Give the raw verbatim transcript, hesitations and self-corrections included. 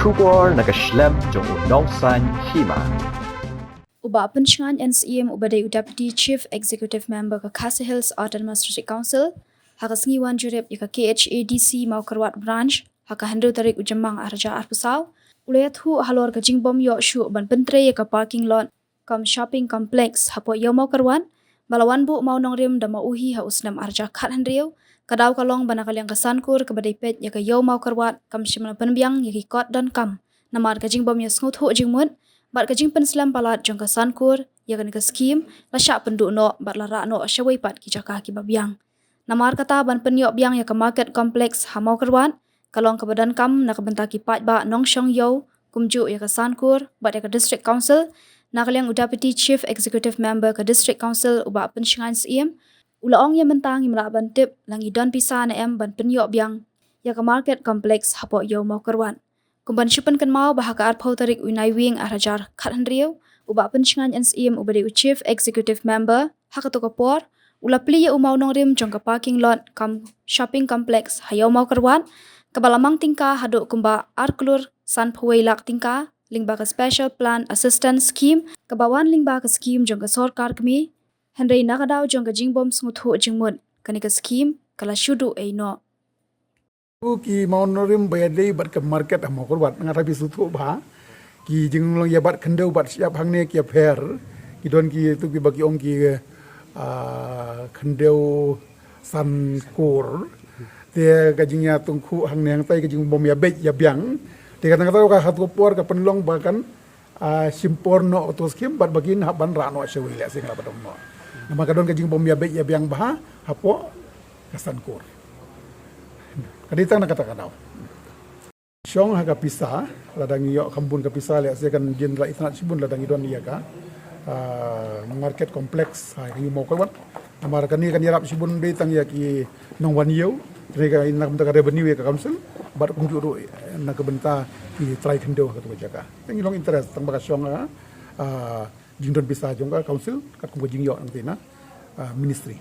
Khubor na ka shlem jong u nongsan hima. U Bah Pynshngain N Syiem uba dei u Deputy Chief Executive Member ka Khasi Hills Autonomous District Council, ha ka sngi wan jurip ïa ka K H A D C Mawkyrwat Branch ha ka hynriew tarik u Jymmang arhajar arphew saw, u la ïathuh halor ka jingbym ïoh shuh ban pyntrei ïa ka parking lot cum shopping complex hapoh Ïew Mawkyrwat, ba la wan buh mawnongrim da Mawuhi ha u snem arhajar khathynriew. Ka daw ka long ba na ka liang ka San Kur kaba dei peit ïa ka Ïew Mawkyrwat kam shym la pynbiang ïa ki kot donkam namar ka jingbym ïasngewthuh jingmut bad ka jingpynslem palat jong ka San Kur ïa kane ka skhim la shah pynduh noh bad la rah noh shawei pat ki jaka kiba biang. Namar kata, ban pynïoh biang ïa ka market complex ha Mawkyrwat ka long kaba donkam na ka bynta ki paidbah nongshong ïew, kumjuh ïa ka San Kur bad ïa ka District Council. Na ka liang u Deputy Chief Executive Member ka District Council u Bah Pynshngain Syiem u la ong ïa mynta ngim lah ban tip la ngi don pisa ne em ban pynïoh biang ïa ka market complex hapoh Ïew Mawkyrwat. Kum ban shu pynkynmaw ba ha ka arphew tarik u Naiwieng arhajar khathynriew, u Bah Pynshngain N Syiem uba dei u Chief Executive Member ha kato ka por u la plie ïa u mawnongrim jong ka parking lot cum shopping complex ha Ïew Mawkyrwat, kaba la mang tyngka haduh kumba ar klur sanphew wei lak tyngka lyngba ka Special Plan Assistance Scheme kaba wan lyngba ka skhim jong ka sorkar kmie. Hynrei na ka daw jong ka jingbym sngewthuh jingmut, kane ka skhim ka la shu duh ei noh. Ki mawnongrim ba ïadei bad ka market ha Mawkyrwat, nga tharai phi sngewthuh bha. Ki jinglong ïa bat khyndew bat shyiap hangne ki ïapher. Ki don ki tu kiba ki ong ki, ah, khyndew San Kur. Te ka jingïatyngkhuh hangne hangtai ka jingbym ïabeit ïabiang. Te kata kata ka ha tu ka por ka pynlong ba kan, ah, shim por noh kato ka skhim bad ba kin hap ban rah noh shawei lehse nga la ba dong noh. Namar ka don ka jingbym ïabeit ïabiang bha hapoh ka San Kur. Ka dei tang na kata ka daw. Shong ha ka pisa, lada ngi ïoh kham bun ka pisa lehse kan jin la itynnad shibun lada ngi don ïa ka, ah, market complex ha Ïew Mawkyrwat. Namar kane kan ïarap shibun dei tang ïa ki nongwan ïew, trei ka na ka bynta ka revenue ïa ka council, bad kumjuh ruh na ka bynta ki trai khyndew ha katu ka jaka. Te ngi long interest tang ba ka shong ha, ah, jingdon pisa jong ka council katkum ka jingïoh nangta na, ah, ministry.